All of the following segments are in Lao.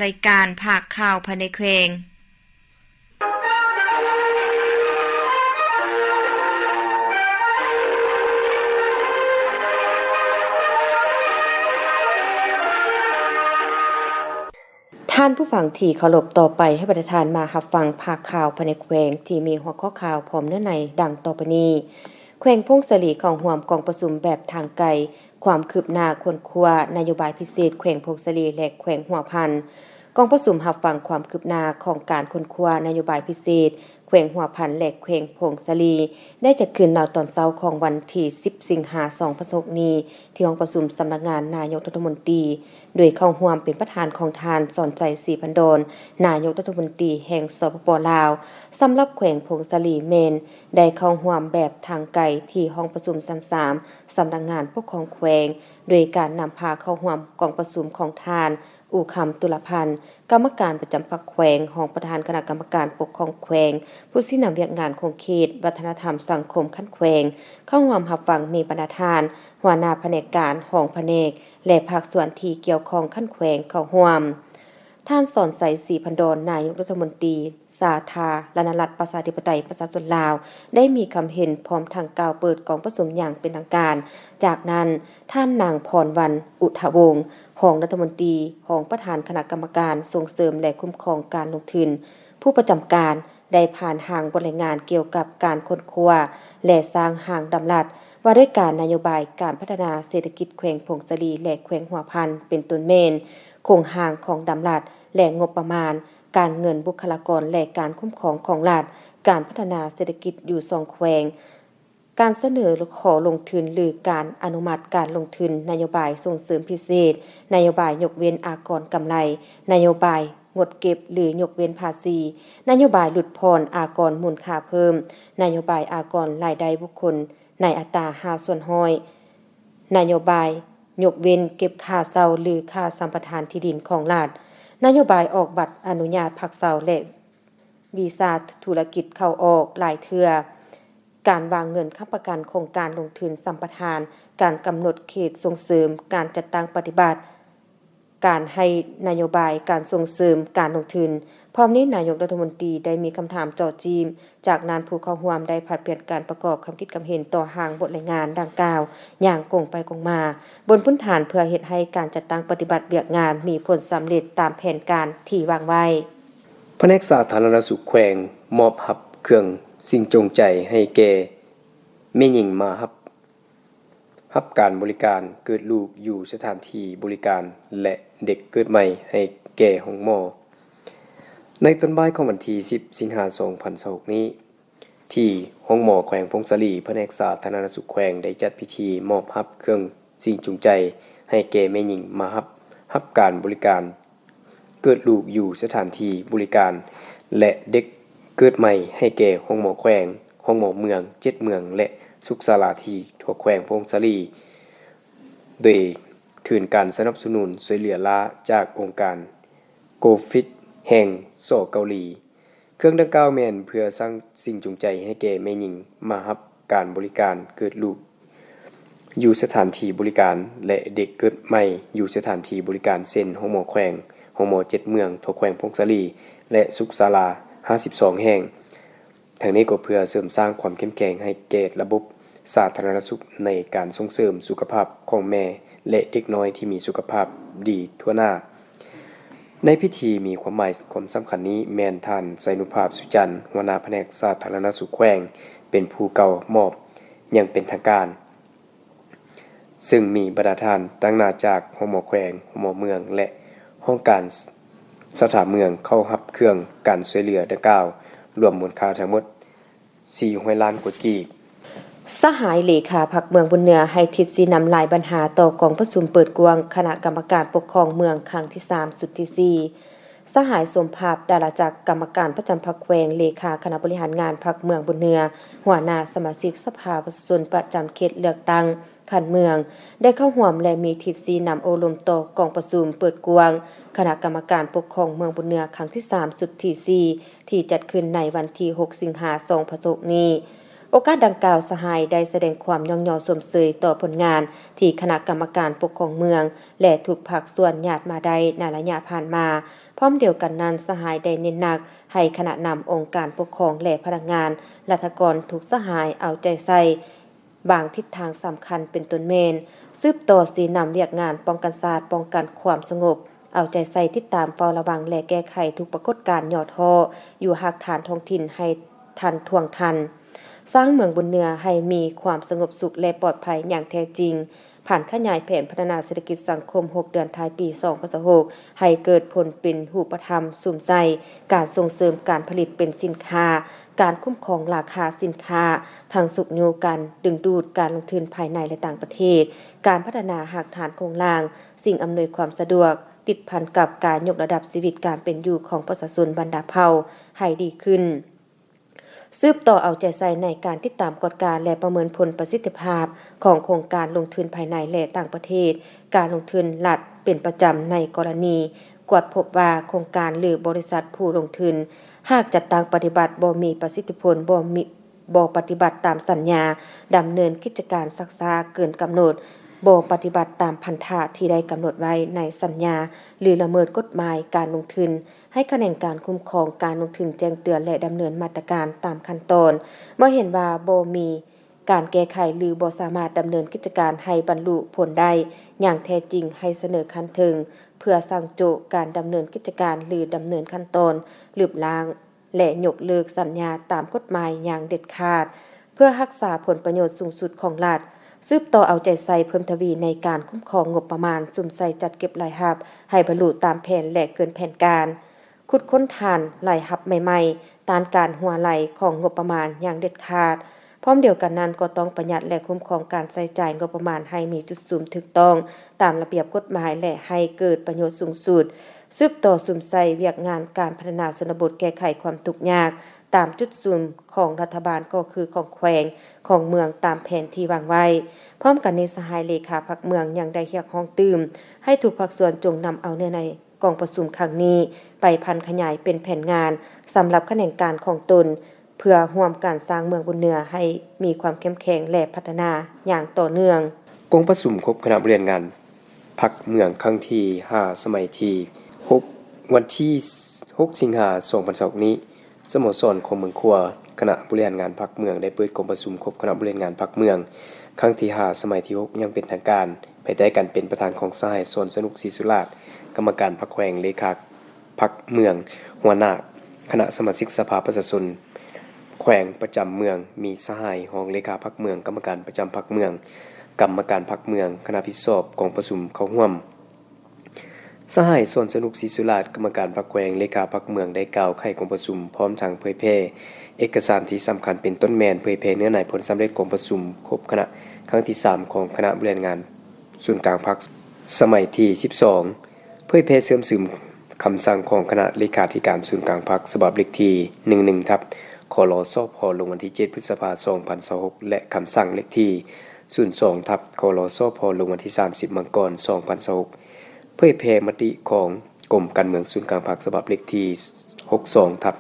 ລາຍການພາກຂ່າວພາຍໃນແຂວງ. ທ່ານຜູ້ຟັງທີ່ເຄົາລົບ, ຕໍ່ໄປໃຫ້ບັນດາທ່ານມາຮັບຟັງພາກຂ່າວພາຍໃນແຂວງ ທີ່ມີຫົວຂໍ້ຂ່າວພ້ອມເນື້ອໃນດັ່ງຕໍ່ໄປນີ້. ແຂວງຜົ້ງສາລີເຂົ້າຮ່ວມກອງປະຊຸມແບບທາງໄກ ຄວາມຄືບໜ້າຄົ້ນຄວ້ານະໂຍບາຍພິເສດແຂວງຜົ້ງສາລີ ແລະ ແຂວງຫົວພັນ. ກອງປະຊຸມຮັບຟັງຄວາມຄືບໜ້າຂອງການຄົ້ນຄວ້ານະໂຍບາຍພິເສດແຂວງຫົວພັນ ແລະ ແຂວງຜົ້ງສາລີ ໄດ້ຈັດຂຶ້ນໃນຕອນເຊົ້າຂອງວັນທີສິບ ສິງຫາ ສອງພັນຊາວຫົກນີ້ ທີ່ຫ້ອງປະຊຸມສຳນັກງານນາຍົກລັດຖະມົນຕີ ໂດຍເຂົ້າຮ່ວມເປັນປະທານຂອງທ່ານ ສອນໄຊ ສີພັນດອນ ນາຍົກລັດຖະມົນຕີແຫ່ງ ສປປ ລາວ. ສຳລັບແຂວງຜົ້ງສາລີແມ່ນໄດ້ເຂົ້າຮ່ວມແບບທາງໄກທີ່ຫ້ອງປະຊຸມຊັ້ນສາມ ສຳນັກງານປົກຄອງແຂວງ ໂດຍການນຳພາເຂົ້າຮ່ວມກອງປະຊຸມຂອງທ່ານ ອູຄຳ ຕຸລາພັນ ກຳມະການປະຈຳພັກແຂວງ, ຮອງປະທານຄະນະກຳມະການປົກຄອງແຂວງ, ຜູ້ຊີ້ນຳວຽກງານຂົງເຂດ, ວັດທະນະທຳສັງຄົມຂັ້ນແຂວງ. ເຂົ້າຮ່ວມຮັບຟັງມີບັນດາທ່ານ ຫົວໜ້າພະແນກການ, ຮອງພະແນກ ແລະ ພາກສ່ວນທີ່ກ່ຽວຂ້ອງຂັ້ນແຂວງເຂົ້າຮ່ວມ. ທ່ານ ສອນໄຊ ສີພັນດອນ ນາຍົກລັດຖະມົນຕີ ສາທາລະນະລັດ ປະຊາທິປະໄຕ ປະຊາຊົນລາວ ໄດ້ມີຄຳເຫັນ ພ້ອມທັງກ່າວເປີດກອງປະຊຸມຢ່າງເປັນທາງການ. ຈາກນັ້ນ, ທ່ານ ນາງ ພອນວັນ ອຸທະວົງ ຮອງລັດຖະມົນຕີ, ຮອງປະທານຄະນະກຳມະການສົ່ງເສີມ ແລະ ຄຸ້ມຄອງການລົງທຶນ ຜູ້ປະຈຳການ ໄດ້ຜ່ານຮ່າງບົດລາຍງານກ່ຽວກັບການຄົ້ນຄວ້າ ແລະ ສ້າງຮ່າງດຳລັດ ວ່າດ້ວຍການນະໂຍບາຍການພັດທະນາເສດຖະກິດແຂວງຜົ້ງສາລີ ແລະ ແຂວງຫົວພັນ ເປັນຕົ້ນແມ່ນ ໂຄງຮ່າງຂອງດຳລັດ ແລະ ງົບປະມານ, ການເງິນ, ບຸກຄະລາກອນ ແລະ ການຄຸ້ມຄອງຂອງລັດ, ການພັດທະນາເສດຖະກິດຢູ່ສອງແຂວງ, ການສະເໜີຂໍລົງທຶນ ຫຼື ການອະນຸມັດການລົງທຶນ, ນະໂຍບາຍສົ່ງເສີມພິເສດ, ນະໂຍບາຍຍົກເວັ້ນອາກອນກຳໄລ, ນະໂຍບາຍງົດເກັບ ຫຼື ຍົກເວັ້ນພາສີ, ນະໂຍບາຍຫຼຸດຜ່ອນອາກອນມູນຄ່າເພີ່ມ, ນະໂຍບາຍອາກອນລາຍໄດ້ບຸກຄົນໃນອັດຕາຫ້າສ່ວນຮ້ອຍ, ນະໂຍບາຍຍົກເວັ້ນເກັບຄ່າເຊົ່າ ຫຼື ຄ່າສຳປະທານທີ່ດິນຂອງລັດ, ນະໂຍບາຍອອກບັດອະນຸຍາດພັກເຊົາ ແລະ ວີຊາທຸລະກິດເຂົ້າອອກຫຼາຍເທື່ອ, ການວາງເງິນຄ້ຳປະກັນໂຄງການລົງທຶນສຳປະທານ, ການກຳນົດເຂດສົ່ງເສີມ, ການຈັດຕັ້ງປະຕິບັດ, ການໃຫ້ນະໂຍບາຍການສົ່ງເສີມການລົງທຶນ. ພ້ອມນີ້, ນາຍົກລັດຖະມົນຕີໄດ້ມີຄຳຖາມເຈາະຈີ້ມ. ຈາກນັ້ນ, ຜູ້ເຂົ້າຮ່ວມໄດ້ຜັດປ່ຽນການປະກອບຄຳຄິດຄຳເຫັນຕໍ່ຮ່າງບົດລາຍງານດັ່ງກ່າວຢ່າງກົງໄປກົງມາ, ບົນພື້ນຖານເພື່ອເຮັດໃຫ້ການຈັດຕັ້ງປະຕິບັດວຽກງານມີຜົນສຳເລັດຕາມແຜນການທີ່ວາງໄວ້. ພະແນກສາທາລະນະສຸກແຂວງມອບຮັບເຄື່ອງສິ່ງຈູງໃຈໃຫ້ແກ່ແມ່ຍິງມາຮັບ ຮັບການບໍລິການເກີດລູກຢູ່ສະຖານທີ່ບໍລິການ ແລະ ເດັກເກີດໃໝ່ໃຫ້ແກ່ໂຮງໝໍ. ໃນຕອນບ່າຍຂອງວັນທີສິບ ສິງຫາ ສອງພັນຊາວຫົກນີ້ ທີ່ໂຮງໝໍແຂວງຜົ້ງສາລີ, ພະແນກສາທາລະນະສຸກແຂວງໄດ້ຈັດພິທີມອບຮັບເຄື່ອງສິ່ງຈູງໃຈໃຫ້ແກ່ແມ່ຍິງມາຮັບ ຮັບການບໍລິການ ເກີດລູກຢູ່ສະຖານທີ່ບໍລິການ ແລະ ເດັກເກີດໃໝ່ໃຫ້ແກ່ໂຮງໝໍແຂວງ, ໂຮງໝໍເມືອງ ເຈັດເມືອງ ແລະ ສຸກສາລາທີ່ທົ່ວແຂວງຜົ້ງສາລີ ໂດຍທຶນການສະໜັບສະໜູນຊ່ວຍເຫຼືອລ້າຈາກອົງການ ໂກຟິດ ແຫ່ງ ສ ເກົາຫຼີ. ເຄື່ອງດັ່ງກ່າວແມ່ນເພື່ອສ້າງສິ່ງຈູງໃຈໃຫ້ແກ່ແມ່ຍິງມາຮັບການບໍລິການເກີດລູກ ຢູ່ສະຖານທີ່ບໍລິການ ແລະ ເດັກເກີດໃໝ່ຢູ່ສະຖານທີ່ບໍລິການ ເຊັ່ນ ໂຮງໝໍແຂວງ, ໂຮງໝໍເຈັດເມືອງທົ່ວແຂວງຜົ້ງສາລີ ແລະ ສຸກສາລາຫ້າສິບສອງແຫ່ງ. ທັງນີ້ກໍເພື່ອເສີມສ້າງຄວາມເຂັ້ມແຂງໃຫ້ແກ່ລະບົບສາທາລະນະສຸກ ໃນການສົ່ງເສີມສຸຂະພາບຂອງແມ່ ແລະ ເດັກນ້ອຍທີ່ມີສຸຂະພາບດີທົ່ວໜ້າ. ໃນພິທີມີຄວາມໝາຍຄວາມສຳຄັນນີ້ແມ່ນທ່ານ ໄຊນຸພາບ ສຸຈັນ ຫົວໜ້າພະແນກສາທາລະນະສຸກແຂວງ ເປັນຜູ້ກ່າວມອບຢ່າງເປັນທາງການ, ເຊິ່ງມີບັນດາທ່ານຕາງໜ້າຈາກໂຮງໝໍແຂວງ, ໂຮງໝໍເມືອງ ແລະ ຫ້ອງການສະຖາເມືອງເຂົ້າຮັບເຄື່ອງການຊ່ວຍເຫຼືອດັ່ງກ່າວ ລວມມູນຄ່າທັງໝົດ ສີ່ຮ້ອຍລ້ານກວ່າກີບ. ສະຫາຍເລຂາພັກເມືອງບຸນເໜືອໃຫ້ທິດຊີ້ນຳຫຼາຍບັນຫາຕໍ່ກອງປະຊຸມເປີດກວ້າງຄະນະກຳມະການປົກຄອງເມືອງຄັ້ງທີສາມ ຊຸດທີສີ່. ສະຫາຍ ສົມພາບ ດາລາຈັກ ກຳມະການປະຈຳພັກແຂວງ, ເລຂາຄະນະບໍລິຫານງານພັກເມືອງບຸນເໜືອ, ຫົວໜ້າສະມາຊິກສະພາປະຊາຊົນປະຈຳເຂດເລືອກຕັ້ງຂັ້ນເມືອງ ໄດ້ເຂົ້າຮ່ວມ ແລະ ມີທິດຊີ້ນຳໂອ້ລົມຕໍ່ກອງປະຊຸມເປີດກວ້າງຄະນະກຳມະການປົກຄອງເມືອງບຸນເໜືອຄັ້ງທີສາມ ຊຸດທີສີ່ ທີ່ຈັດຂຶ້ນໃນວັນທີຫົກ ສິງຫາ ສອງພັນຊາວຫົກນີ້. ໂອກາດດັ່ງກ່າວ, ສະຫາຍໄດ້ສະແດງຄວາມຍ້ອງຍໍຊົມເຊີຍຕໍ່ຜົນງານທີ່ຄະນະກຳມະການປົກຄອງເມືອງ ແລະ ທຸກພາກສ່ວນຍາດມາໄດ້ໃນໄລຍະຜ່ານມາ. ພ້ອມດຽວກັນນັ້ນ, ສະຫາຍໄດ້ເນັ້ນໜັກໃຫ້ຄະນະນຳອົງການປົກຄອງ ແລະ ພະນັກງານລັດຖະກອນທຸກສະຫາຍເອົາໃຈໃສ່ບາງທິດທາງສຳຄັນ ເປັນຕົ້ນແມ່ນ ສືບຕໍ່ຊີ້ນຳວຽກງານປ້ອງກັນຊາດ, ປ້ອງກັນຄວາມສະຫງົບ, ເອົາໃຈໃສ່ຕິດຕາມເຝົ້າລະວັງ ແລະ ແກ້ໄຂທຸກປາກົດການຫຍໍ້ທໍ້ຢູ່ຮາກຖານທ້ອງຖິ່ນໃຫ້ທັນທ່ວງທັນ, ສ້າງເມືອງບຸນເໜືອໃຫ້ມີຄວາມສະຫງົບສຸກ ແລະ ປອດໄພຢ່າງແທ້ຈິງ, ຜັນຂະຫຍາຍແຜນພັດທະນາເສດຖະກິດສັງຄົມຫົກເດືອນທ້າຍປີສອງພັນຊາວຫົກ ໃຫ້ເກີດຜົນເປັນຮູບປະທຳ, ສຸມໃສ່ການສົ່ງເສີມການຜະລິດເປັນສິນຄ້າ, ການຄຸ້ມຄອງລາຄາສິນຄ້າ, ທັງຊຸກຍູ້ການດຶງດູດການລົງທຶນພາຍໃນ ແລະ ຕ່າງປະເທດ, ການພັດທະນາຮາກຖານໂຄງລ່າງ, ສິ່ງອຳນວຍຄວາມສະດວກ, ຕິດພັນກັບການຍົກລະດັບຊີວິດການເປັນຢູ່ຂອງປະຊາຊົນບັນດາເຜົ່າໃຫ້ດີຂຶ້ນ. ສືບຕໍ່ເອົາໃຈໃສ່ໃນການຕິດຕາມກວດກາ ແລະ ປະເມີນຜົນປະສິດທິພາບຂອງໂຄງການລົງທຶນພາຍໃນ ແລະ ຕ່າງປະເທດ, ການລົງທຶນລັດເປັນປະຈຳ. ໃນກໍລະນີກວດພົບວ່າໂຄງການ ຫຼື ບໍລິສັດຜູ້ລົງທຶນ ຫາກຈັດຕັ້ງປະຕິບັດບໍ່ມີປະສິດທິຜົນ, ບໍ່ມີ ບໍ່ປະຕິບັດຕາມສັນຍາ, ດຳເນີນກິດຈະການຊັກຊ້າເກີນກຳນົດ, ບໍ່ປະຕິບັດຕາມພັນທະທີ່ໄດ້ກຳນົດໄວ້ໃນສັນຍາ ຫຼື ລະເມີດກົດໝາຍການລົງທຶນ, ໃຫ້ຂະແໜງການຄຸ້ມຄອງການລົງທຶນແຈ້ງເຕືອນ ແລະ ດຳເນີນມາດຕະການຕາມຂັ້ນຕອນ. ເມື່ອເຫັນວ່າບໍ່ມີການແກ້ໄຂ ຫຼື ບໍ່ສາມາດດຳເນີນກິດຈະການໃຫ້ບັນລຸຜົນໄດ້ຢ່າງແທ້ຈິງ, ໃຫ້ສະເໜີຂັ້ນເທິງເພື່ອສັ່ງໂຈະການດຳເນີນກິດຈະການ ຫຼື ດຳເນີນຂັ້ນຕອນລຶບລ້າງ ແລະ ຍົກເລີກສັນຍາຕາມກົດໝາຍຢ່າງເດັດຂາດ ເພື່ອຮັກສາຜົນປະໂຫຍດສູງສຸດຂອງລັດ. ສືບຕໍ່ເອົາໃຈໃສ່ເພີ່ມທະວີໃນການຄຸ້ມຄອງງົບປະມານ, ສຸມໃສ່ຈັດເກັບລາຍຮັບໃຫ້ບັນລຸຕາມແຜນ ແລະ ເກີນແຜນການ, ຂຸດຄົ້ນຖານລາຍຮັບໃໝ່ໆ, ຕ້ານການຮົ່ວໄຫຼຂອງງົບປະມານຢ່າງເດັດຂາດ. ພ້ອມດຽວກັນນັ້ນ, ກໍຕ້ອງປະຢັດ ແລະ ຄຸ້ມຄອງການໃຊ້ຈ່າຍງົບປະມານໃຫ້ມີຈຸດສຸມຖືກຕ້ອງຕາມລະບຽບກົດໝາຍ ແລະ ໃຫ້ເກີດປະໂຫຍດສູງສຸດ. ສືບຕໍ່ສຸມໃສ່ວຽກງານການພັດທະນາຊົນນະບົດ, ແກ້ໄຂຄວາມທຸກຍາກຕາມຈຸດສຸມຂອງລັດຖະບານ, ກໍຄືຂອງແຂວງ, ຂອງເມືອງ, ຕາມແຜນທີ່ວາງໄວ້. ພ້ອມກັນນີ້, ສະຫາຍເລຂາພັກເມືອງຍັງໄດ້ຮຽກຮ້ອງຕື່ມໃຫ້ທຸກພາກສ່ວນຈົ່ງນຳເອົາເນື້ອໃນ ກອງປະຊຸມຄັ້ງນີ້ໄປຜັນຂະຫຍາຍເປັນແຜນງານສຳລັບຂະແໜງການຂອງຕົນ ເພື່ອຮ່ວມກັນສ້າງເມືອງບຸນເໜືອໃຫ້ມີຄວາມເຂັ້ມແຂງ ແລະ ພັດທະນາຢ່າງຕໍ່ເນື່ອງ. ກອງປະຊຸມຄົບຄະນະບໍລິຫານງານພັກເມືອງຄັ້ງທີຫ້າ ສະໄໝທີຫົກ ວັນທີຫົກ ສິງຫາ ສອງພັນຊາວຫົກນີ້ ສະໂມສອນຂອງເມືອງຂວາ ຄະນະບໍລິຫານງານພັກເມືອງ ໄດ້ເປີດກອງປະຊຸມຄົບຄະນະບໍລິຫານງານພັກເມືອງ ຄັ້ງທີຫ້າ ສະໄໝທີຫົກ ຢ່າງເປັນທາງການ ພາຍໃຕ້ການເປັນປະທານຂອງສະຫາຍ ສອນສະໜຸກ ສີສຸລາດ ກຳມະການພັກແຂວງ, ເລຂາພັກເມືອງ, ຫົວໜ້າຄະນະສະມາຊິກສະພາປະຊາຊົນແຂວງປະຈຳເມືອງ, ມີສະຫາຍຮອງເລຂາພັກເມືອງ, ກຳມະການປະຈຳພັກເມືອງ, ກຳມະການພັກເມືອງ, ຄະນະຜິດຊອບກອງປະຊຸມເຂົ້າຮ່ວມ. ສະຫາຍ ສອນສະໜຸກ ສີສຸລາດ ກຳມະການພັກແຂວງ, ເລຂາພັກເມືອງ ໄດ້ກ່າວໄຂກອງປະຊຸມ ພ້ອມທັງເຜີຍແຜ່ເອກະສານທີ່ສຳຄັນ ເປັນຕົ້ນແມ່ນເຜີຍແຜ່ເນື້ອໃນຜົນສຳເລັດກອງປະຊຸມຄົບຄະນະຄັ້ງທີສາມ ຂອງຄະນະບໍລິຫານງານສູນກາງພັກ ສະໄໝທີສິບສອງ, ເຜີຍແຜ່ເຊື່ອມຊຶມຄຳສັ່ງຂອງຄະນະເລຂາທິການສູນກາງພັກ ສະບັບເລກທີໜຶ່ງໜຶ່ງ ທັບ ຄລສພ ລົງວັນທີເຈັດ ພຶດສະພາ ສອງພັນຊາວຫົກ ແລະ ຄຳສັ່ງເລກທີສູນສອງ ທັບ ຄລສພ ລົງວັນທີສາມສິບ ມັງກອນ ສອງພັນຊາວຫົກ. ເຜີຍແຜ່ມະຕິຂອງກົມການເມືອງສູນກາງພັກ ສະບັບເລກທີຫົກສອງ ທັບ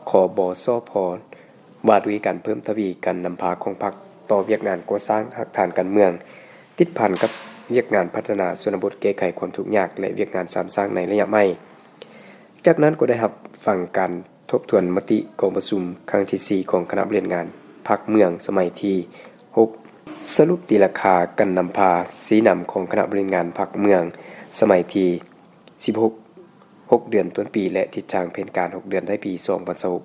ຄບສພ ວ່າດ້ວຍການເພີ່ມທະວີການນຳພາຂອງພັກຕໍ່ວຽກງານກໍ່ສ້າງຮາກຖານການເມືອງ ຕິດພັນກັບວຽກງານພັດທະນາຊົນນະບົດ, ແກ້ໄຂຄວາມທຸກຍາກ ແລະ ວຽກງານສາມສ້າງໃນໄລຍະໃໝ່. ຈາກນັ້ນກໍໄດ້ຮັບຟັງການ ທົບທວນມະຕິກອງປະຊຸມຄັ້ງທີສີ່ ຂອງຄະນະບໍລິຫານງານພັກເມືອງ ສະໄໝທີຫົກ, ສະຫຼຸບຕີລາຄາການນຳພາຊີ້ນຳຂອງຄະນະບໍລິຫານງານພັກເມືອງ ສະໄໝທີສິບຫົກ, ຫົກເດືອນຕົ້ນປີ ແລະ ທິດທາງແຜນການຫົກເດືອນທ້າຍປີ ສອງພັນຊາວຫົກ,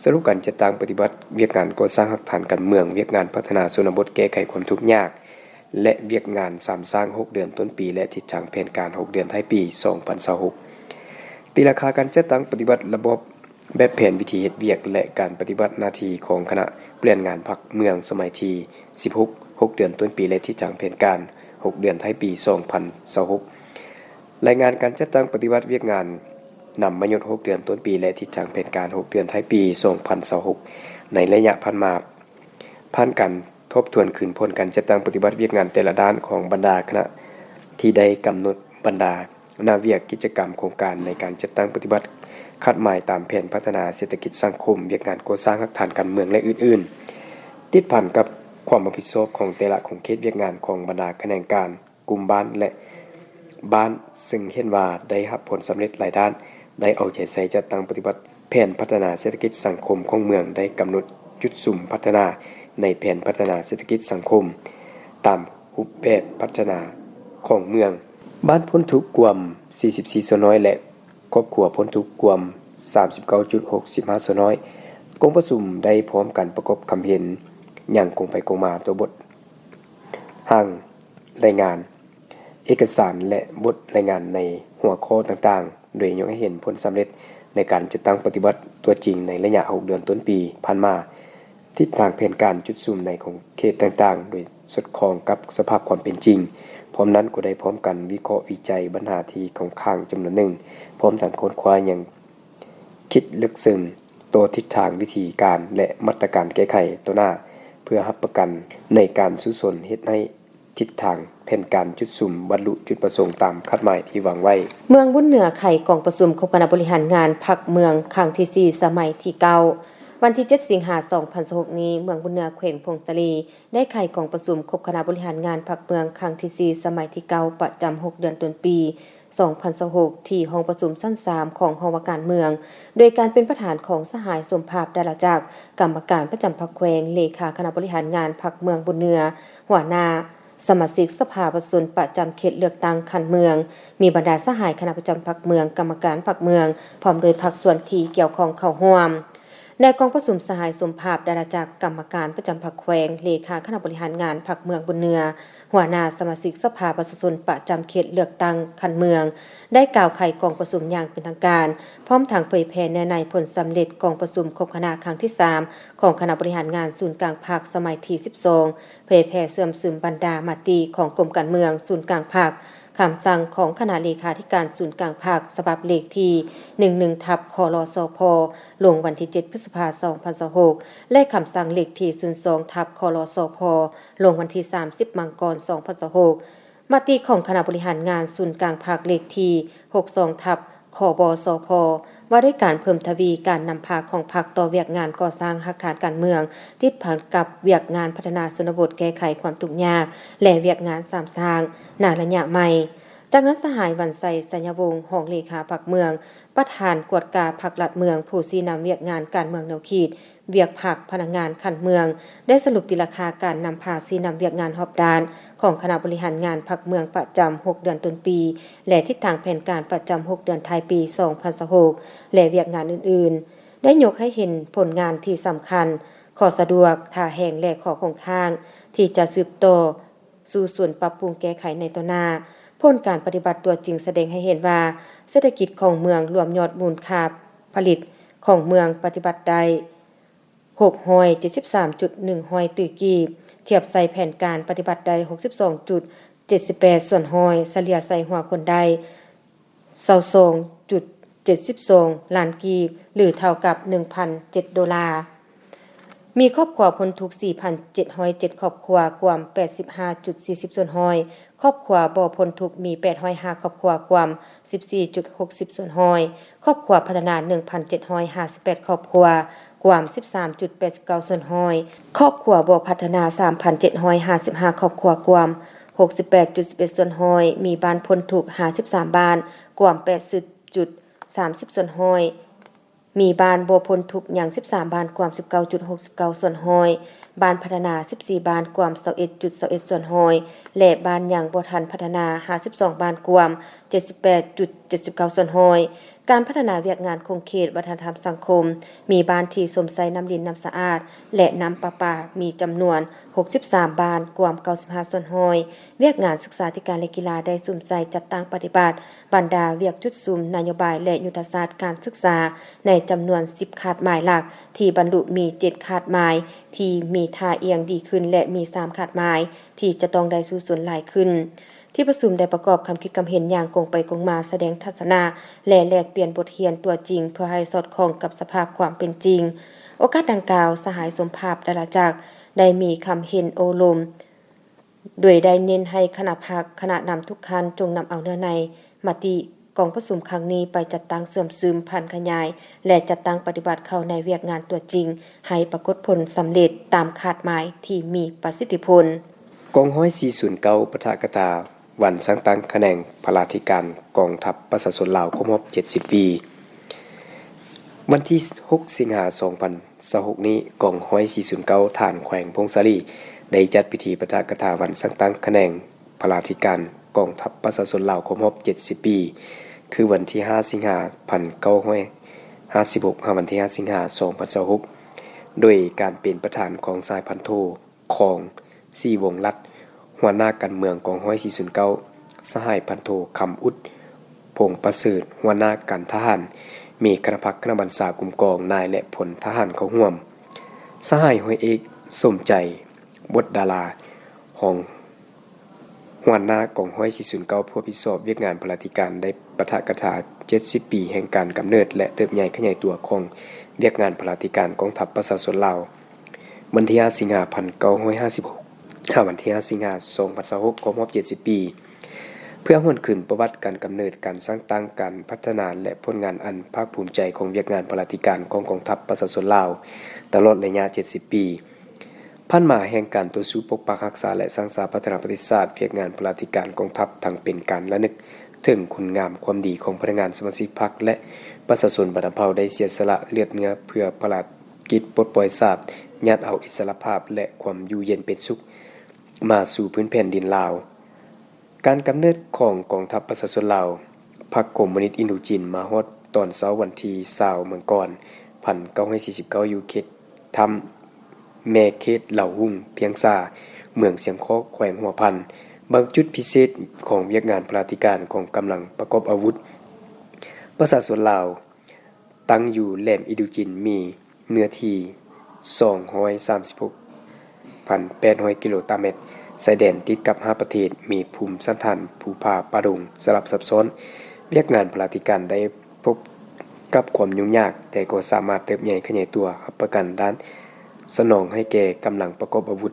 ສະຫຼຸບການຈັດຕັ້ງປະຕິບັດວຽກງານກໍ່ສ້າງຮາກຖານການເມືອງ, ວຽກງານພັດທະນາຊົນນະບົດ, ແກ້ໄຂຄວາມທຸກຍາກ ແລະ ວຽກງານສາມສ້າງຫົກເດືອນຕົ້ນປີ ແລະ ທິດທາງແຜນການຫົກເດືອນທ້າຍປີ ສອງພັນຊາວຫົກ. ຕີລາຄາການຈັດຕັ້ງປະຕິບັດລະບອບແບບແຜນວິທີເຮັດວຽກ ແລະ ການປະຕິບັດໜ້າທີ່ຂອງຄະນະບໍລິຫານງານພັກເມືອງ ສະໄໝທີສິບຫົກ, ຫົກເດືອນຕົ້ນປີ ແລະ ທິດທາງແຜນການຫົກເດືອນທ້າຍປີ ສອງພັນຊາວຫົກ. ລາຍງານການຈັດຕັ້ງປະຕິບັດວຽກງານນຳມະຍຸດຫົກເດືອນຕົ້ນປີ ແລະ ທິດທາງແຜນການຫົກເດືອນທ້າຍປີ ສອງພັນຊາວຫົກ ໃນໄລຍະຜ່ານມາ. ຜ່ານການທົບທວນຄືນຜົນການຈັດຕັ້ງປະຕິບັດວຽກງານແຕ່ລະດ້ານຂອງບັນດາຄະນະທີ່ໄດ້ກຳນົດ, ບັນດາໜ້າວຽກ, ກິດຈະກຳ, ໂຄງການໃນການຈັດຕັ້ງປະຕິບັດ, ຄາດໝາຍຕາມແຜນພັດທະນາເສດຖະກິດສັງຄົມ, ວຽກງານກໍ່ສ້າງຮາກຖານການເມືອງ ແລະ ອື່ນ ຕິດພັນກັບຄວາມຮັບຜິດຊອບຂອງແຕ່ລະຂົງເຂດວຽກງານຂອງບັນດາຂະແໜງການ, ກຸ່ມບ້ານ ແລະ ບ້ານ, ເຊິ່ງເຫັນວ່າໄດ້ຮັບຜົນສຳເລັດຫຼາຍດ້ານ, ໄດ້ເອົາໃຈໃສ່ຈັດຕັ້ງປະຕິບັດແຜນພັດທະນາເສດຖະກິດສັງຄົມຂອງເມືອງ, ໄດ້ກຳນົດຈຸດສຸມພັດທະນາໃນແຜນພັດທະນາເສດຖະກິດສັງຄົມຕາມຮູບແບບພັດທະນາຂອງເມືອງ. ບ້ານພົ້ນທຸກກວມສີ່ສິບສີ່ສ່ວນຮ້ອຍ ແລະ ຄອບຄົວພົ້ນທຸກກວມສາມສິບເກົ້າຈຸດຫົກສິບຫ້າສ່ວນຮ້ອຍ. ກອງປະຊຸມໄດ້ພ້ອມກັນປະກອບຄຳເຫັນຢ່າງກົງໄປກົງມາຕໍ່ບົດຮ່າງລາຍງານເອກະສານ ແລະ ບົດລາຍງານໃນຫົວຂໍ້ຕ່າງໆ, ໂດຍຍົກໃຫ້ເຫັນຜົນສຳເລັດໃນການຈັດຕັ້ງປະຕິບັດຕົວຈິງໃນໄລຍະຫົກເດືອນຕົ້ນປີຜ່ານມາ. ທິດທາງແຜນການຈຸດສຸມໃນຂົງເຂດຕ່າງໆ ໂດຍສອດຄ່ອງກັບສະພາບຄວາມເປັນຈິງ. ພ້ອມນັ້ນກໍໄດ້ພ້ອມກັນວິເຄາະວິໄຈບັນຫາທີ່ຄ້າງຄາຈຳນວນໜຶ່ງ, ພ້ອມທັງຄົ້ນຄວ້າຢ່າງຄິດເລິກເຊິ່ງຕໍ່ທິດທາງ, ວິທີການ ແລະ ມາດຕະການແກ້ໄຂຕໍ່ໜ້າ ເພື່ອຮັບປະກັນໃນການສູ້ຊົນເຮັດໃຫ້ ທິດທາງແຜນການຈຸດສຸມບັນລຸຈຸດປະສົງຕາມຄາດໝາຍທີ່ວາງໄວ້. ເມືອງບຸນເໜືອໄຂກອງປະຊຸມຄົບຄະນະບໍລິຫານງານພັກເມືອງຄັ້ງທີສີ່ ສະໄໝທີເກົ້າ. ວັນທີເຈັດ ສິງຫາ ສອງພັນຊາວຫົກນີ້, ເມືອງບຸນເໜືອ ແຂວງຜົ້ງສາລີ ໄດ້ໄຂກອງປະຊຸມຄົບຄະນະບໍລິຫານງານພັກເມືອງຄັ້ງທີສີ່ ສະໄໝທີເກົ້າ ປະຈຳຫົກເດືອນຕົ້ນປີ ສອງພັນຊາວຫົກ ທີ່ຫ້ອງປະຊຸມຊັ້ນສາມຂອງຫໍວ່າການເມືອງ, ໂດຍການເປັນປະທານຂອງສະຫາຍ ສົມພາບ ດາລາຈັກ, ກຳມະການປະຈຳພັກແຂວງ, ເລຂາຄະນະບໍລິຫານງານພັກເມືອງບຸນເໜືອ, ຫົວໜ້າສະມາຊິກສະພາປະຊາຊົນປະຈຳເຂດເລືອກຕັ້ງຂັ້ນເມືອງ, ມີບັນດາສະຫາຍຄະນະປະຈຳພັກເມືອງ, ກຳມະການພັກເມືອງ, ພ້ອມດ້ວຍພາກສ່ວນທີ່ກ່ຽວຂ້ອງເຂົ້າຮ່ວມ. ໃນກອງປະຊຸມ, ສະຫາຍ ສົມພາບ ດາລາຈັກ, ກຳມະການປະຈຳພັກແຂວງ, ເລຂາຄະນະບໍລິຫານງານພັກເມືອງບຸນເໜືອ, ຫົວໜ້າສະມາຊິກສະພາປະຊາຊົນປະຈຳເຂດເລືອກຕັ້ງຂັ້ນເມືອງ ໄດ້ກ່າວໄຂກອງປະຊຸມຢ່າງເປັນທາງການ, ພ້ອມທັງເຜີຍແຜ່ເນື້ອໃນຜົນສຳເລັດກອງປະຊຸມຄົບຄະນະຄັ້ງທີສາມ ຂອງຄະນະບໍລິຫານງານສູນກາງພັກສະໄໝທີສິບສອງ, ເຜີຍແຜ່ເຊື່ອມຊຶມບັນດາມະຕິຂອງກົມການເມືອງສູນກາງພັກ, ຄຳສັ່ງຂອງຄະນະເລຂາທິການສູນກາງພັກ ສະບັບເລກທີໜຶ່ງໜຶ່ງ ທັບ ຄລສພ ລົງວັນທີເຈັດ ພຶດສະພາ ສອງພັນຊາວຫົກ ແລະ ຄຳສັ່ງເລກທີສູນສອງ ທັບ ຄລສພ ລົງວັນທີສາມສິບ ມັງກອນ ສອງພັນຊາວຫົກ. ມະຕິຂອງຄະນະບໍລິຫານງານສູນກາງພັກເລກທີຫົກສອງ ທັບ ຄບສພ ວ່າດ້ວຍການເພີ່ມທະວີການນຳພາຂອງພັກຕໍ່ວຽກງານກໍ່ສ້າງຮາກຖານການເມືອງ ຕິດພັນກັບວຽກງານພັດທະນາຊົນນະບົດແກ້ໄຂຄວາມທຸກຍາກ ແລະ ວຽກງານສາມສ້າງໃນໄລຍະໃໝ່. ຈາກນັ້ນ ສະຫາຍ ວັນໄຊ ໄຊຍະວົງ ຮອງເລຂາພັກເມືອງ, ປະທານກວດກາພັກລັດເມືອງ, ຜູ້ຊີ້ນຳວຽກງານການເມືອງແນວຄິດ, ວຽກພັກ, ພະນັກງານຂັ້ນເມືອງ ໄດ້ສະຫຼຸບຕີລາຄາການນຳພາຊີ້ນຳວຽກງານຮອບດ້ານຂອງຄະນະບໍລິຫານງານພັກເມືອງປະຈຳຫົກເດືອນຕົ້ນປີ ແລະ ທິດທາງແຜນການປະຈຳຫົກເດືອນທ້າຍປີ ສອງພັນຊາວຫົກ ແລະ ວຽກງານອື່ນໆ, ໄດ້ຍົກໃຫ້ເຫັນຜົນງານທີ່ສຳຄັນ, ຂໍ້ສະດວກ, ທ່າແຮງ ແລະ ຂໍ້ຄົງຄ້າງທີ່ຈະສືບຕໍ່ ສູ້ຊົນປັບປຸງແກ້ໄຂໃນຕໍ່ໜ້າ. ຜົນການປະຕິບັດຕົວຈິງສະແດງໃຫ້ເຫັນວ່າ ເສດຖະກິດຂອງເມືອງລວມຍອດມູນຄ່າຜະລິດຂອງເມືອງປະຕິບັດໄດ້ຫົກຮ້ອຍເຈັດສິບສາມຈຸດໜຶ່ງຮ້ອຍຕື້ກີບ, ທຽບໃສ່ແຜນການປະຕິບັດໄດ້ຫົກສິບສອງຈຸດເຈັດສິບແປດສ່ວນຮ້ອຍ, ສະເລ່ຍໃສ່ຫົວຄົນໄດ້ ຊາວສອງຈຸດເຈັດສິບສອງລ້ານກີບ ຫຼື ເທົ່າກັບໜຶ່ງພັນເຈັດໂດລາ. ມີຄອບຄົວພົ້ນທຸກສີ່ພັນເຈັດຮ້ອຍເຈັດຄອບຄົວ ກວມແປດສິບຫ້າຈຸດສີ່ສິບສ່ວນຮ້ອຍ, ຄອບຄົວບໍ່ພົ້ນທຸກມີແປດຮ້ອຍຫ້າຄອບຄົວ ກວມສິບສີ່ຈຸດຫົກສິບສ່ວນຮ້ອຍ, ຄອບຄົວພັດທະນາໜຶ່ງພັນເຈັດຮ້ອຍຫ້າສິບແປດຄອບຄົວ ກວາມສິບສາມຈຸດແປດສິບເກົ້າສ່ວນຮ້ອຍ, ຄອບຄົວບໍ່ພັດທະນາສາມພັນເຈັດຮ້ອຍຫ້າສິບຫ້າຄອບຄົວ ກວາມຫົກສິບແປດຈຸດສິບເອັດສ່ວນຮ້ອຍ, ມີບ້ານພົ້ນທຸກຫ້າສິບສາມບ້ານ ກວາມແປດສິບຈຸດສາມສິບສ່ວນຮ້ອຍ, ມີບ້ານບໍ່ພົ້ນທຸກຍັງສິບສາມບ້ານ ກວາມສິບເກົ້າຈຸດຫົກສິບເກົ້າສ່ວນຮ້ອຍ, ບ້ານພັດທະນາສິບສີ່ບ້ານ ກວາມຊາວເອັດຈຸດຊາວເອັດສ່ວນຮ້ອຍ ແລະ ບ້ານຍັງບໍ່ທັນພັດທະນາຫ້າສິບສອງບ້ານ ກວາມເຈັດສິບແປດຈຸດເຈັດສິບເກົ້າສ່ວນຮ້ອຍ. ການພັດທະນາວຽກງານຂົງເຂດວັດທະນະທຳສັງຄົມ, ມີບ້ານທີ່ຊົມໃຊ້ນ້ຳລິນນ້ຳສະອາດ ແລະ ນ້ຳປະປາ ມີຈຳນວນຫົກສິບສາມບ້ານ ກວາມເກົ້າສິບຫ້າສ່ວນຮ້ອຍ. ວຽກງານສຶກສາທິການ ແລະ ກິລາ ໄດ້ສຸມໃສ່ຈັດຕັ້ງປະຕິບັດບັນດາວຽກຈຸດສຸມນະໂຍບາຍ ແລະ ຍຸດທະສາດການສຶກສາ ໃນຈຳນວນສິບຄາດໝາຍຫຼັກ ທີ່ບັນລຸມີເຈັດຄາດໝາຍ ທີ່ມີທ່າອ່ຽງດີຂຶ້ນ ແລະ ມີສາມຄາດໝາຍ ທີ່ຈະຕ້ອງໄດ້ສູ້ຊົນຫຼາຍຂຶ້ນ. ທີ່ປະຊຸມໄດ້ປະກອບຄຳຄິດຄຳເຫັນຢ່າງກົງໄປກົງມາ, ສະແດງທັດສະນະ ແລະ ແລກປ່ຽນບົດຮຽນຕົວຈິງ ເພື່ອໃຫ້ສອດຄ່ອງກັບສະພາບຄວາມເປັນຈິງ. ໂອກາດດັ່ງກ່າວ, ສະຫາຍ ສົມພາບ ດາລາຈັກ ໄດ້ມີຄຳເຫັນໂອ້ລົມ, ໂດຍໄດ້ເນັ້ນໃຫ້ຄະນະພັກ, ຄະນະນຳທຸກຂັ້ນ ຈົ່ງນຳເອົາເນື້ອໃນມະຕິ ກອງປະຊຸມຄັ້ງນີ້ໄປຈັດຕັ້ງເຊື່ອມຊຶມ, ຜັນຂະຫຍາຍ ແລະ ຈັດຕັ້ງປະຕິບັດເຂົ້າໃນວຽກງານຕົວຈິງ ໃຫ້ປາກົດຜົນສຳເລັດຕາມຄາດໝາຍທີ່ມີປະສິດທິຜົນ. ກອງຮ້ອຍສີ່ສູນເກົ້າ ປາຖະກະຖາວັນສ້າງຕັ້ງຂະແໜງພະລາທິການກອງທັບປະຊາຊົນລາວຄົບຮອບເຈັດສິບປີ. ວັນທີຫົກ ສິງຫາ ສອງພັນຊາວຫົກນີ້, ກອງຮ້ອຍສີ່ສູນເກົ້າ ຖານແຂວງຜົ້ງສາລີ ໄດ້ຈັດພິທີປາຖະກະຖາວັນສ້າງຕັ້ງຂະແໜງ ພະລາທິການກອງທັບປະຊາຊົນລາວຄົບຮອບເຈັດສິບປີ ຄືວັນທີຫ້າ ສິງຫາ ພັນເກົ້າຮ້ອຍຫ້າສິບຫົກ ຫາວັນທີຫ້າ ສິງຫາ ສອງພັນຊາວຫົກ ໂດຍການເປັນປະທານຂອງສະຫາຍພັນໂທ ຄອງ ສີວົງລັດ ຫົວໜ້າການເມືອງກອງຮ້ອຍສີ່ສູນເກົ້າ, ສະຫາຍພັນໂທ ຄຳອຸດ ພົງປະເສີດ ຫົວໜ້າການທະຫານ, ມີຄະນະພັກຄະນະບັນຊາກຸ່ມກອງ, ນາຍ ແລະ ພົນທະຫານເຂົ້າຮ່ວມ. ສະຫາຍຮ້ອຍເອກ ສົມໃຈ ບົດດາລາ ຮອງ ຫົວໜ້າກອງຮ້ອຍສີ່ສູນເກົ້າ ຜູ້ຮັບຜິດຊອບວຽກງານພະລາທິການ ໄດ້ປາຖະກະຖາເຈັດສິບປີແຫ່ງການກຳເນີດ ແລະ ເຕີບໃຫຍ່ຂະຫຍາຍຕົວຂອງວຽກງານພະລາທິການກອງທັບປະຊາຊົນລາວ ວັນທີຫ້າ ສິງຫາ ພັນເກົ້າຮ້ອຍຫ້າສິບຫົກ ຫາວັນທີຫ້າ ສິງຫາ ສອງພັນຊາວຫົກ ຄົບຮອບເຈັດສິບປີ ເພື່ອຫວນຄືນປະຫວັດການກຳເນີດ, ການສ້າງຕັ້ງ, ການພັດທະນາ ແລະ ຜົນງານອັນພາກພູມໃຈຂອງວຽກງານພະລາທິການຂອງກອງທັບປະຊາຊົນລາວ ຕະຫຼອດໄລຍະເຈັດສິບປີ ຜ່ານມາແຫ່ງການຕໍ່ສູ້ປົກປັກຮັກສາ ແລະ ສ້າງສາພັດທະນາປະເທດຊາດ, ວຽກງານພະລາທິການກອງທັບທັງເປັນການລະນຶກເຖິງຄຸນງາມຄວາມດີຂອງພະນັກງານສະມາຊິກພັກ ແລະ ປະຊາຊົນບັນດາເຜົ່າໄດ້ເສຍສະຫຼະເລືອດເຫຍື້ອເພື່ອພາລະກິດປົດປ່ອຍຊາດ, ຍາດເອົາອິດສະຫຼະພາບ ແລະ ຄວາມຢູ່ເຢັນເປັນສຸກມາສູ່ພື້ນແຜ່ນດິນລາວ. ການກຳເນີດຂອງກອງທັບປະຊາຊົນລາວ ພັກຄອມມູນິດອິນໂດຈີນ ມາຮອດຕອນເຊົ້າວັນທີຊາວ ເມືອງກອນ ພັນເກົ້າຮ້ອຍສີ່ສິບເກົ້າ ຢູ່ເຂດຖ້ຳແມ່ເຂດເຫຼົ່າຮຸ່ງ ພຽງຊາ ເມືອງຊຽງຄອກ ແຂວງຫົວພັນ. ບາງຈຸດພິເສດຂອງວຽກງານພະລາທິການຂອງກຳລັງປະກອບອາວຸດປະຊາຊົນລາວ ຕັ້ງຢູ່ແຫຼມອິນໂດຈີນ ມີເນື້ອທີ່ສອງຮ້ອຍສາມສິບຫົກພັນແປດຮ້ອຍກິໂລຕາແມັດ, ຊາຍແດນຕິດກັບຫ້າປະເທດ, ມີພູມສັນຖານພູຜາປ່າດົງສະຫຼັບຊັບຊ້ອນ. ວຽກງານພະລາທິການໄດ້ພົບກັບຄວາມຫຍຸ້ງຍາກ, ແຕ່ກໍສາມາດເຕີບໃຫຍ່ຂະຫຍາຍຕົວ, ຮັບປະກັນດ້ານສະໜອງໃຫ້ແກ່ກຳລັງປະກອບອາວຸດ.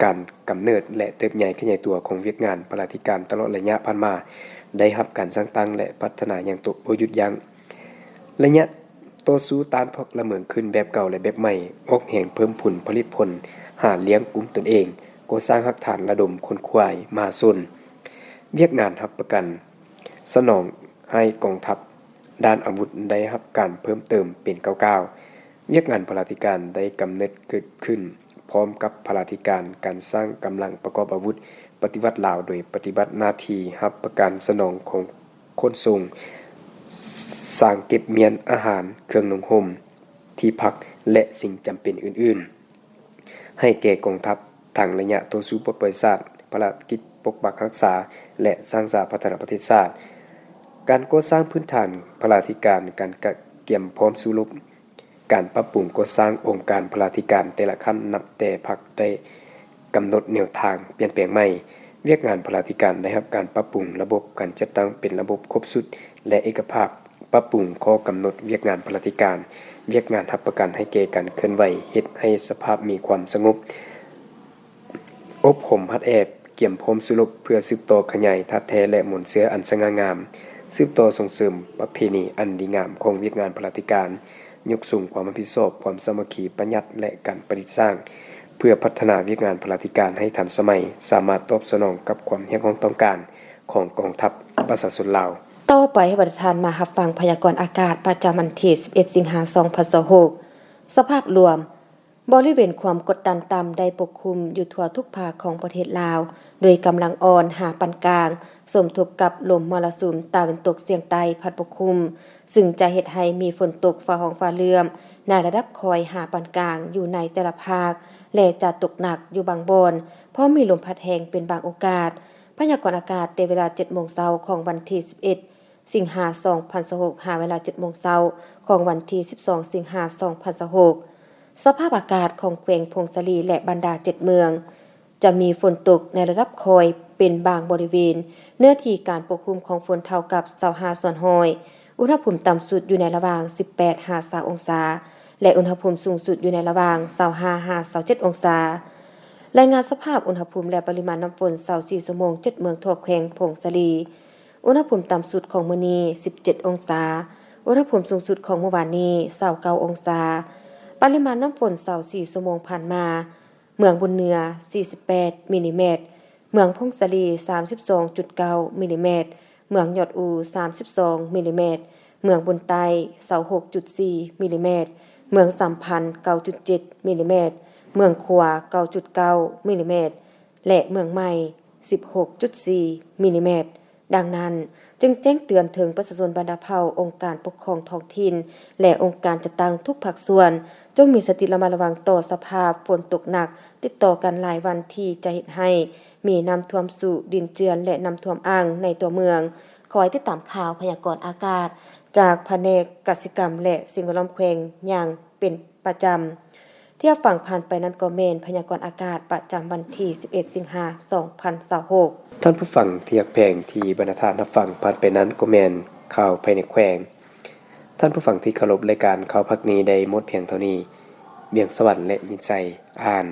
ການກຳເນີດ ແລະ ເຕີບໃຫຍ່ຂະຫຍາຍຕົວຂອງວຽກງານພະລາທິການຕະຫຼອດໄລຍະຜ່ານມາ ໄດ້ຮັບການສ້າງຕັ້ງ ແລະ ພັດທະນາຢ່າງໂຕບໍ່ຢຸດຢັ້ງ. ໄລຍະຕໍ່ສູ້ຕ້ານພວກລະເມີງຂຶ້ນແບບເກົ່າ ແລະ ແບບໃໝ່, ອອກແຮງເພີ່ມພູນຜະລິດຜົນ, ຫາລ້ຽງກຸ້ມຕົນເອງ, ກໍ່ສ້າງຮາກຖານລະດົມຂົນຂວາຍມະຫາຊົນ. ວຽກງານຮັບປະກັນສະໜອງໃຫ້ກອງທັບດ້ານອາວຸດໄດ້ຮັບການເພີ່ມເຕີມເປັນກ້າວໆ. ວຽກງານພະລາທິການໄດ້ກຳເນີດເກີດຂຶ້ນ ພ້ອມກັບພະລາທິການການສ້າງກຳລັງປະກອບອາວຸດປະຕິວັດລາວ ໂດຍປະຕິບັດໜ້າທີ່ຮັບປະກັນສະໜອງຂອງຂົນສົ່ງ, ສາງເກັບມ້ຽນອາຫານ, ເຄື່ອງນຸ່ງຫົ່ມ, ທີ່ພັກ ແລະ ສິ່ງຈຳເປັນອື່ນໆ ໃຫ້ແກ່ກອງທັບ ທັງໄລຍະຕໍ່ສູ້ປົດປ່ອຍຊາດ, ພາລະກິດປົກປັກຮັກສາ ແລະ ສ້າງສາພັດທະນາປະເທດຊາດ, ການກໍ່ສ້າງພື້ນຖານພະລາທິການ, ການກະກຽມພ້ອມສູ້ລົບ, ການປັບປຸງກໍ່ສ້າງອົງການພະລາທິການແຕ່ລະຂັ້ນ ນັບແຕ່ພັກໄດ້ກຳນົດແນວທາງປ່ຽນແປງໃໝ່. ວຽກງານພະລາທິການໄດ້ຮັບການປັບປຸງລະບົບການຈັດຕັ້ງເປັນລະບົບຄົບຊຸດ ແລະ ເອກະພາບ, ປັບປຸງຂໍ້ກຳນົດວຽກງານພະລາທິການ, ວຽກງານຮັບປະກັນໃຫ້ແກ່ການເຄື່ອນໄຫວ, ເຮັດໃຫ້ສະພາບມີຄວາມສະຫງົບ, ອົບຮົມຫັດແອບ, ກຽມພ້ອມສູ້ລົບເພື່ອສືບຕໍ່ຂະຫຍາຍທາດແທ້ ແລະ ມູນເຊື້ອອັນສະຫງ່າງາມ, ສືບຕໍ່ສົ່ງເສີມປະເພນີອັນດີງາມຂອງວຽກງານພະລາທິການ, ຍົກສູງຄວາມຮັບຜິດຊອບ, ຄວາມສາມັກຄີ, ປະຫຍັດ ແລະ ການປະດິດສ້າງ ເພື່ອພັດທະນາວຽກງານພະລາທິການໃຫ້ທັນສະໄໝ, ສາມາດຕອບສະໜອງກັບຄວາມຮຽກຮ້ອງຕ້ອງການຂອງກອງທັບປະຊາຊົນລາວ. ຕໍ່ໄປໃຫ້ບັນດາທ່ານມາຮັບຟັງພະຍາກອນອາກາດປະຈຳວັນທີສິບເອັດ ສິງຫາ ສອງພັນຊາວຫົກ. ສະພາບລວມ, ບໍລິເວນຄວາມກົດດັນຕ່ຳໄດ້ປົກຄຸມຢູ່ທົ່ວທຸກພາກຂອງປະເທດລາວ ໂດຍກຳລັງອ່ອນຫາປານກາງ, ສົມທົບກັບລົມມໍລະສຸມຕາເວັນຕົກສຽງໃຕ້ພັດປົກຄຸມ, ຊຶ່ງຈະເຮັດໃຫ້ມີຝົນຕົກຟ້າຮ້ອງຟ້າເຫຼື້ອມໃນລະດັບຄ່ອຍຫາປານກາງຢູ່ໃນແຕ່ລະພາກ ແລະ ຈະຕົກໜັກຢູ່ບາງບ່ອນ, ພ້ອມມີລົມພັດແຮງເປັນບາງໂອກາດ. ພະຍາກອນອາກາດແຕ່ເວລາເຈັດໂມງເຊົ້າຂອງວັນທີສິບເອັດ ສິງຫາ ສອງພັນຊາວຫົກ ຫາເວລາເຈັດໂມງເຊົ້າຂອງວັນທີສິບສອງ ສິງຫາ ສອງພັນຊາວຫົກ. ສະພາບອາກາດຂອງແຂວງຜົ້ງສາລີ ແລະ ບັນດາເຈັດເມືອງ ຈະມີຝົນຕົກໃນລະດັບຄ່ອຍເປັນບາງບໍລິເວນ, ເນື້ອທີ່ການປົກຄຸມຂອງຝົນເທົ່າກັບຊາວຫ້າສ່ວນຮ້ອຍ, ອຸນຫະພູມຕ່ຳສຸດຢູ່ໃນລະຫວ່າງສິບແປດຫາຊາວອົງສາ ແລະ ອຸນຫະພູມສູງສຸດຢູ່ໃນລະຫວ່າງຊາວຫ້າຫາຊາວເຈັດອົງສາ. ລາຍງານສະພາບອຸນຫະພູມ ແລະ ປະລິມານນ້ຳຝົນຊາວສີ່ຊົ່ວໂມງ ເຈັດເມືອງທົ່ວແຂວງຜົ້ງສາລີ. ອຸນຫະພູມຕ່ຳສຸດຂອງມື້ນີ້ ສິບເຈັດ ອົງສາ, ອຸນຫະພູມສູງສຸດຂອງມື້ວານນີ້ ຊາວເກົ້າ ອົງສາ. ປະລິມານນ້ຳຝົນ ຊາວສີ່ ຊົ່ວໂມງຜ່ານມາ, ເມືອງບຸນເໜືອ ສີ່ສິບແປດ ມິນລິແມັດ, ເມືອງຜົ້ງສາລີ ສາມສິບສອງຈຸດເກົ້າ ມິນລິແມັດ, ເມືອງຍອດອູ ສາມສິບສອງ ມິນລິແມັດ, ເມືອງບຸນໃຕ້ ຊາວຫົກຈຸດສີ່ ມິນລິແມັດ, ເມືອງສຳພັນ ເກົ້າຈຸດເຈັດ ມິນລິແມັດ, ເມືອງຂວາ ເກົ້າຈຸດເກົ້າ ມິນລິແມັດ ແລະ ເມືອງໃໝ່ ສິບຫົກຈຸດສີ່ ມິນລິແມັດ. ດັ່ງນັ້ນ, ຈຶ່ງແຈ້ງເຕືອນເຖິງປະຊາຊົນບັນດາເຜົ່າ, ອົງການປົກຄອງທ້ອງຖິ່ນ ແລະ ອົງການຈັດຕັ້ງທຸກພາກສ່ວນ, ຈົ່ງມີສະຕິລະມັດລະວັງຕໍ່ສະພາບຝົນຕົກໜັກຕິດຕໍ່ກັນຫຼາຍວັນ ທີ່ຈະເຮັດໃຫ້ມີນ້ຳຖ້ວມຊຸ, ດິນເຈື່ອນ ແລະ ນ້ຳຖ້ວມອ່າງໃນຕົວເມືອງ. ຂໍໃຫ້ຕິດຕາມຂ່າວພະຍາກອນອາກາດຈາກພະແນກກະສິກຳ ແລະ ສິ່ງແວດລ້ອມແຂວງຢ່າງເປັນປະຈຳ. ທີ່ຮັບຟັງຜ່ານໄປນັ້ນກໍແມ່ນພະຍາກອນອາກາດປະຈຳວັນທີ ສິບເອັດ ສິງຫາ ສອງພັນຊາວຫົກ. ທ່ານຜູ້ຟັງທີ່ຮັກແພງ, ທີ່ບັນດາທ່ານຮັບຟັງຜ່ານໄປນັ້ນກໍແມ່ນຂ່າວພາຍໃນແຂວງ. ທ່ານຜູ້ຟັງທີ່ເຄົາລົບ, ລາຍການຂ່າວພາກນີ້ໄດ້ໝົດພຽງເທົ່ານີ້. ວຽງສະຫວັນ ແລະ ຍິນໄຊ ອ່ານ.